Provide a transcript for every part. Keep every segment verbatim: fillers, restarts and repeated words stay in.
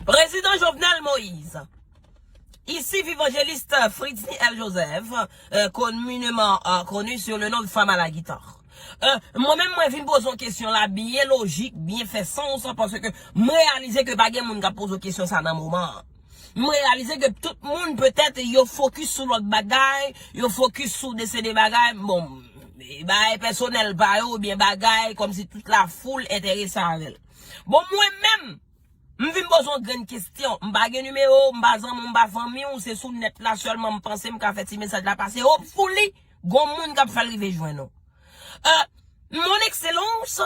Président Jovenel Moïse, ici Vivangeliste Fritzny L. Joseph, euh, communément euh, connu sur le nom de Femme à la guitare. Euh, mwen menm mwen vin poze yon kesyon la byen lojik, byen fè sans, paske m reyalize ke pa gen moun k ap poze kesyon sa nan moman an. M reyalize ke tout moun petèt yo fokis sou lòt bagay, yo fokis sou de se de bagay, bon, bagay pèsonèl pa yo oubyen bagay kòmsi tout la foul enterese avè l. Bon, mwen menm, m vin poze yon grenn kesyon. M pa gen nimewo w, m pa zanmi w, m pa fanmi w, se sou nèt la sèlman m panse m ka fè ti mesaj la pase. Hopefully, gon moun k ap fè l rive jwenn ou. Euh, Mon Excellence,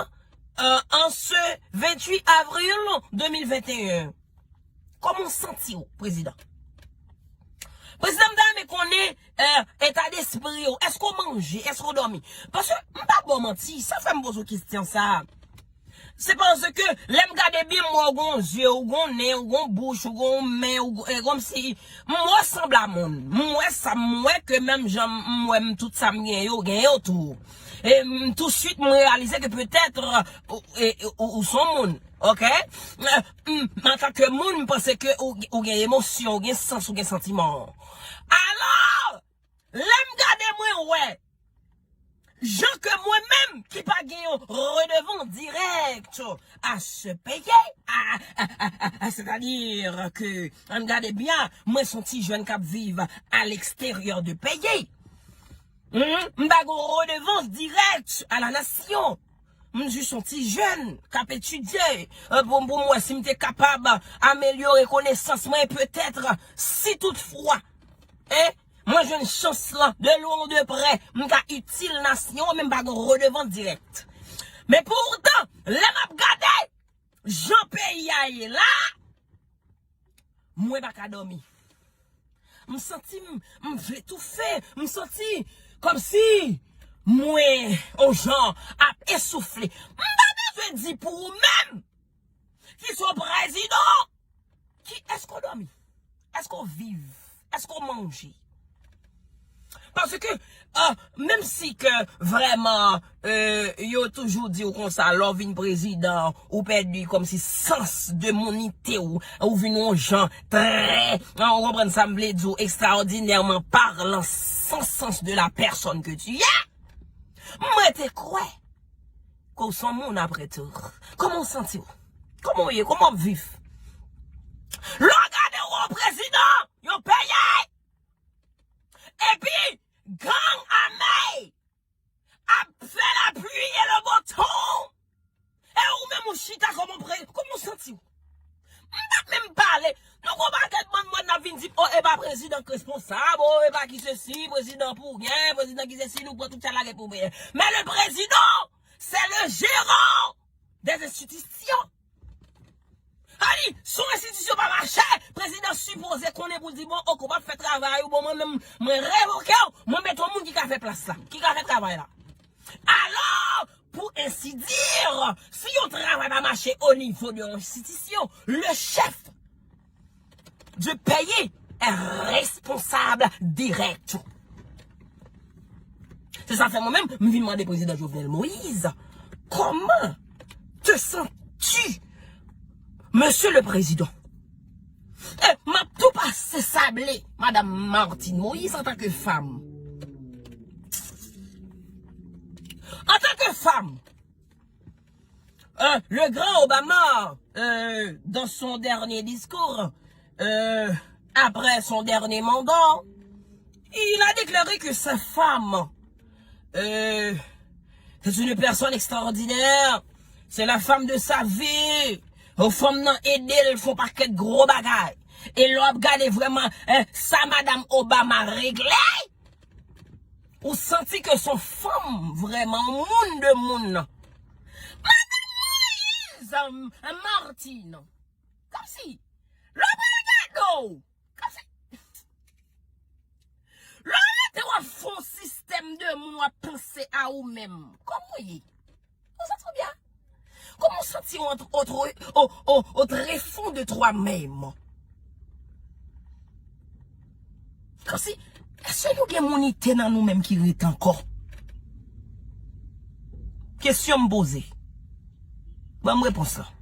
euh, en ce vingt-huit avril deux mille vingt et un, kòman w santi w, prezidan? Prezidan, m ta renmen konnen euh, eta despri w. Èske w manje? Èske w dòmi? Paske m pa ba w manti, sa fè m poze w kesyon sa a. Se paske lè m gade byen, m wè w gon zye, w gon nen, w gon bouch, w gon men, w gon, e kòmsi m wè w sanble a moun. M wè sa, m wè ke menm jan m wè m tout sa m gen yo, gen yo tou. E m, touswit, m reyalize ke petèt ou, e, ou, ou se yon moun, oke? M, antanke moun, m panse ke ou, ou gen emosyon, ou gen sans, ou gen santiman. Alò, lè m gade, mwen wè jan ke mwen menm ki pa gen yon redevan dirèk a se peye, a, a, a, a, a, sètadi ke, ann gade byen, mwen se yon ti jèn k ap viv a leksteryè de peyi. Hmm? M pa gen yon redevans dirèk a la nasyon. M jis yon ti jèn k ap etidye, euh, pou, pou m wè si m te kapab amelyore konesans mwen, e petèt, si toutfwa, en, mwen jwenn chans lan, de lwen ou de prè, m ka itil nasyon an, men m pa gen redevans dirèk. Men poutan, lè m ap gade jan peyi a ye la, mwen pa ka dòmi. M santi m, m vle toufe, m santi kòmsi mwen, on jan, ap esoufle. M pa bezwen di pou ou menm, ki se yon prezidan, ki, èske w dòmi? Èske w viv? Èske w manje? Paske, euh, menm si ke vrèman, euh, yo toujou di w konsa, lè w vin prezidan, ou pèdi kòmsi sans de mounite w, ou vin yon jan trè, ou konprann sa m vle di w, ekstraòdinèman palan, san sans de la personne que tu es, mwen te kwè ke w se yon moun apre tou. Kòman w santi w? Kòman w ye? Kòman w ap viv? Lè w gade w, prezidan yon peyi, epi gang ame ap fè lapli e le bon tan. E ou menm ou chita kòman pre-, kòman w santi w? M p ap menm pale. Nou gon pakèt bann mòn n ap vin di, o, e pa prezidan k responsab, o, e pa ki sesi, prezidan pou gen, prezidan ki sesi, nou pran tout sa lage pou byen. Men le président, c'est le gérant des institutions. Ani, si yon enstitisyon pa mache, prezidan sipoze konnen pou l di, bon, ok, w p ap fè travay ou, bon, mwen menm, mwen revoke w, mwen mete yon moun ki ka fè plas la, ki ka fè travay la. Alò, pour ainsi dire, si yon travay pa mache o nivo de yon enstitisyon, le chef du pays est responsable direct. Se sa fè mwen menm, m vin mande prezidan Jovenel Moïse, comment te sens-tu, monsieur le président? E m ap tou pase sable Madam Martine Moïse antanke fanm. Antanke fanm, euh, le grand Obama, euh, dans son dernier discours, euh, après son dernier mandat, il a déclaré que sa femme, euh, c'est une personne extraordinaire. C'est la femme de sa vie. Yon fanm nan ede l fè yon pakèt gwo bagay. E lè w ap gade vrèman, eh, sa Madam Obama regle, ou santi ke se yon fanm vrèman, yon moun de moun. Madam Moïse, euh, Martine, kòmsi, lè w pral gade w, kòmsi, lè w rete w ap fè yon sistèm de moun, w ap panse a ou menm. Kòman w ye? Ou santi w byen? Kòman w santi w ant, ant, o, o, o trefon de twa menm? Kòmsi, èske nou gen mounite nan nou menm ki rete ankò? Kesyon m poze. Ban m repons lan.